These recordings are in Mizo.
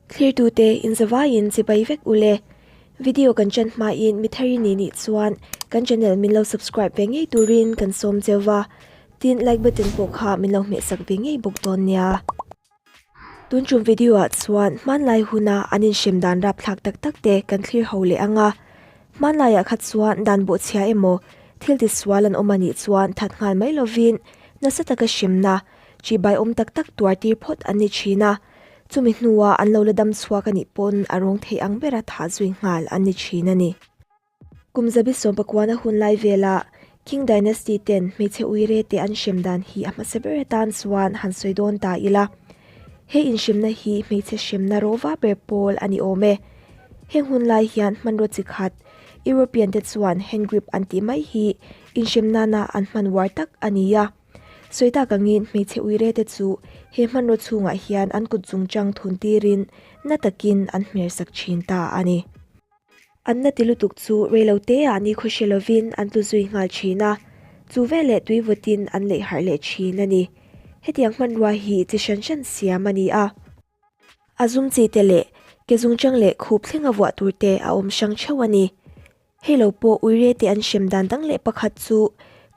Thlirtute inzavaiin chibai vek ule. Video kan chan hmain mithari ni nih chuan kan channel min lo subscribe ve ngei turin kan sawm cheu va, tin like button pawh kha min lo hmehsak ve ngei bawk dawn nia. Tun tum video ah chuan hmanlai huna an inhrem dan rapthlak tak tak te kan thlir ho leh ang a, hmanlaiah kha chuan dan bawhchhia emaw thil tisual an awm anih chuan that nghal mai lovin nasa taka hremna chibai awm tak tak tuar tir phawt an ni thin a. Chumi hnua an lo la dam chhuak a nih pawn a rawng thei ang bera thah zui nghal an ni thin a ni. Kum zabi sawmpakuana hun lai vela King Dynasty ten hmeichhe uire te an hrem dan hi a hmasa ber atan chuan han sawi dawn ta ila. He inhremna hi hmeichhe hremna rawva ber pawl a ni awm e. Heng hun lai hian hmanraw chi khat European te chuan hand grip an tih mai hi inhrem nana an hman uar tak a ni a. Sawi tak angin hmeichhe uire te chu he hmanraw chhungah hian an kut zungchang thun tirin na takin an hmer sak thin ta a ni. An na ti lutuk chu reilo teah ni khaw hre lovin an tlu zui nghal thin a, chu veleh tui vawtin an leih harh leh thin a ni. Hetiang hmanrua hi chi hran hran siam a ni a. A zum chi te leh ke zungchang leh khup thlenga vuah tur te a awm hrang theuh a ni. Hei lo pawh uire te an hrem dan dang leh pakhat chu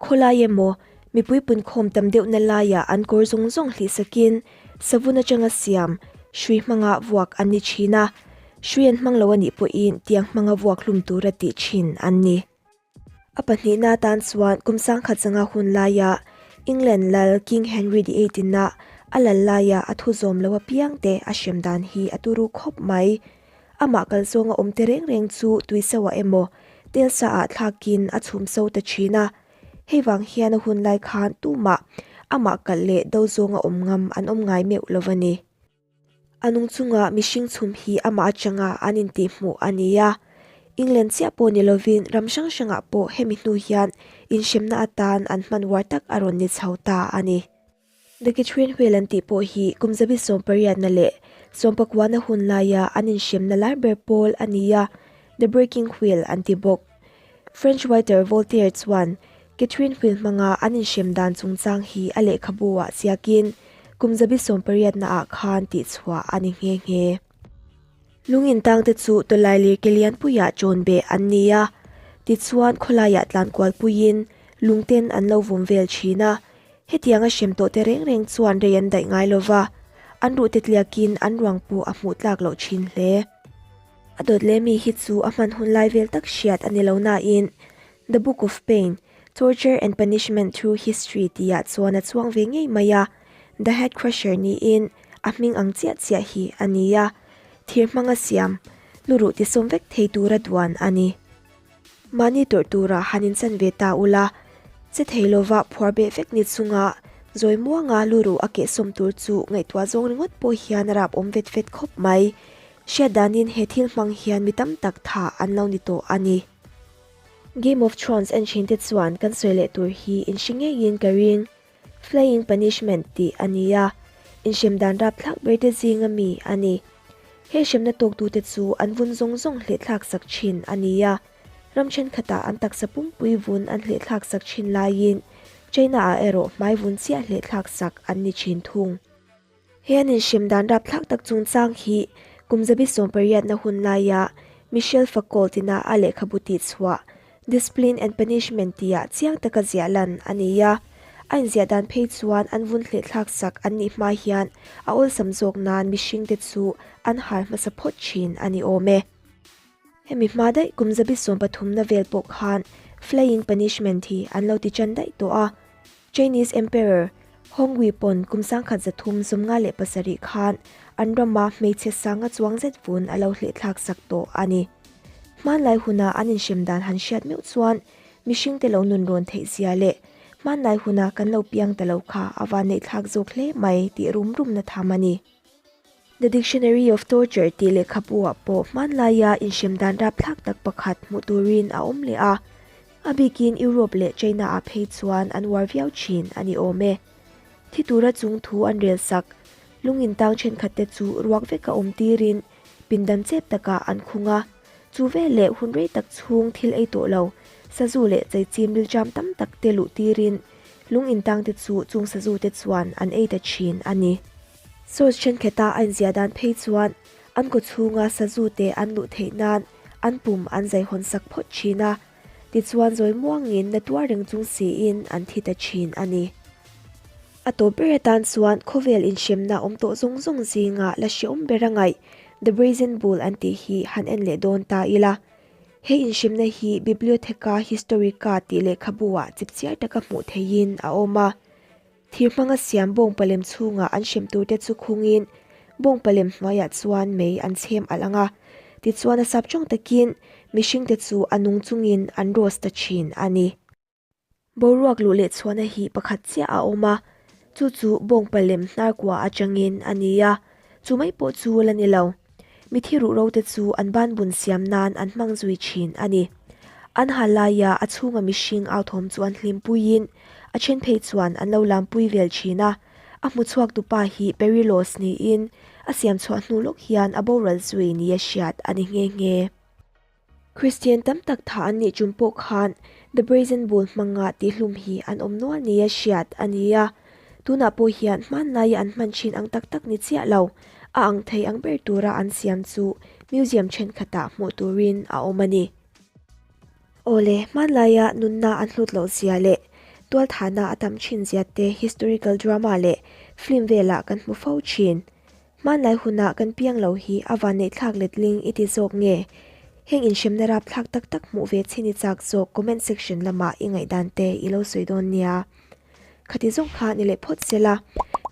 khawlai emaw mipui punkhawm tam deuhna laiah an kawr zawng zawng hlih sakin savun atanga siam hrui hmanga vuak an ni thin a, hrui an hmang lo a nih pawhin tiang hmanga vuak hlum tura tih thin an ni. A pahnihna atan chuan kum sangkhat zanga hun laia England lal King Henry the Eighth ina a lal laia a thu zawm lo apiangte a hrem dan hi a turu khawp mai. Amah kal zawnga awm te reng reng chu tuisoah emaw telsa ah thlakin a chhum so ta thin a. Hei vang hian a hun lai khan tumah amah kalh leh do zawnga awm ngam an awm ngai meuh lo a ni. A nung chunga mihring chhum hi amah atanga an intihhmuh a ni a. England chiah pawh ni lovin ram hrang hrangah pawh hemi hnu hian inhremna atan an hman uar tak a rawn ni chho ta a ni. The Catherine Wheel an tih pawh hi kum zabi sawmpariatna leh sawmpakuana hun laia an inhremna lar ber pawl a ni a, The Breaking Wheel an ti bawk. French writer Voltaire chuan Catherine Wheel hmanga an inhrem dan chungchang hi a lehkhabu ah chiakin kum zabi 18 na ah khan tihchhuah a ni nghe nghe. Lung intang te chu tawlai lir ke lianpuiah chawn beh an ni a, tichuan khawlaiah tlan kual puiin lungten an lo vawm vel thin a, hetianga hrem tawh te reng reng chuan rei an daih ngai lova, an ruh te tliakin an ruang pawh a hmuh tlak loh thin hle. A dawt leh mi hi chu a hman hun lai vel tak hriat a ni lo nain The Book of Pain, Torture and Punishment Through History tihah chuan a chuang ve ngei mai a, The Head Crusher niin a hming ang chiah chiah hi a ni a, thir hmanga siam, luruh tisawm vek thei tura duan a ni. Mahni tawrh tura han inchan ve ta ula, che thei lova phuar beh vek ni chunga zawi muanga luruh a kehsawm tur chu ngaihtuah zawng ringawt pawh hian a rap awm vet vet khawp mai. Hriat danin he thil hmang hian mi tam tak tha an lo ni tawh a ni. Game of Thrones en thin te chuan kan sawi leh tur hi in hre ngeiin ka ring. Flaying Punishment tih a ni a, inhrem dan rapthlak ber te zinga mi a ni. He hremna tawktute chu an vun zawng zawng hlehthlak sak thin a ni a, ram thenkhatah an taksa pumpui vun an hlehthlak sak thin laiin China-ah erawh hmai vun chiah hlehthlak sak an ni thin thung. He an inhrem dan rapthlak tak chungchang hi kum zabi sawmpariatna hun laia Michel Foucault ina a lehkhabu tihchhuah Discipline and Punishment tihah chiang taka ziah lan a ni a. A inziah dan phei chuan an vun hlehthlak sak an nih hma hian a awlsam zawk nan mihringte chu an hal hmasa phawt thin a ni awm e. Hemi hma daih kum zabi sawmpathumna vel pawh khan Flaying Punishment hi an lo ti tan daih tawh a. Chinese Emperor Hongwei pawn kum sangkhat zathum 57 khan an rama hmeichhe sanga chuang zet vun a lo hlehthlak sak tawh a ni. Hmanlai huna an inhrem dan han hriat meuh chuan mihringte lo nun rawn theih zia leh hmanlai huna kan lo piang ta lo kha a van neihthlak zawk hle mai tih rum rumna tham a ni. The Dictionary of Torture tih lehkhabu-ah pawh hmanlaia inhrem dan rapthlak tak pakhat hmuh turin a awm leh a, a bikin Europe leh China-ah phei chuan an uar viau thin a ni awm e. Thi tura chung thu an rel sak, lung intang thenkhatte chu ruak veka awm tirin pindan chep takah an khung a, chu veleh hun rei tak chhung thil ei tawh lo, sazu leh cheichim rilṭam tam tak te luh tirin lung intangte chu chung sazu te chuan an ei ta thin a ni. Source thenkhat a a inziah dan phei chuan An kawchhunga sazu te an luh theih nan an pum an zai hawn sak phawt thin a, tichuan zawi muangin na tuar reng chung siin an thi ta thin a ni. A tawp ber atan chuan khawvel inhremna awm tawh zawng zawng zinga la hreawm ber a ngaih The Brazen Bull an tih hi han en leh dawn ta ila. He inhremna hi Bibliotheca Historica tih lehkhabu-ah chipchiar taka hmuh theihin a awm a. Thir hmanga siam bawngpalem chhungah an hrem turte chu khungin bawngpalem hnuaiah chuan mei an chhem alh ang a, tichuan a sap tawng takin mihringte chu a nung chungin an roast ta thin a ni. Boruak luh leh chhuahna hi pakhat chiah a awm a, chu chu bawngpalem hnarkua atangin a ni a, chu mai pawh chu la ni lo. Mithi ruhro te chu an banbun siam nan an hmang zui thin a ni. An ha laia a chhunga mihring authawm chu an hlimpuiin a then phei chuan an lo lampui vel thin a. A hmuchhuak tupa hi Perilos niin a siam chhuah hnu lawk hian a boral zui nia hriat a ni nghe nghe. Kristian tam tak tha an nih chung pawh khan The Brazen Bull hmanga tihhlum hi an awm nual nia hriat a ni a. Tunah pawh hian hmanlaia an hman thin ang tak tak ni chiah lo, a ang thei ang ber tura an siam chu museum thenkhatah hmuh turin a awm a ni. Awle, hmanlaia nunna an hlut loh zia leh tualthahna a tam thin zia te historical drama leh film velah kan hmu fo thin. Hmanlai hunah kan piang lo hi a vanneihthlak letling i ti zawk nge? Heng inhremna rapthlak tak tak hmuh ve chin i chak zawk comment section lamah i ngaihdan te i lo sawi dawn nia. Khati zawng kha ni leh phawt sela,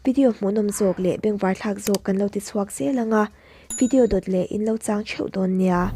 video hmuhnawm zawk leh bengvarthlak zawk kan lo ti chhuak zel ang a, video dawt leh in lo chang theuh dawn nia.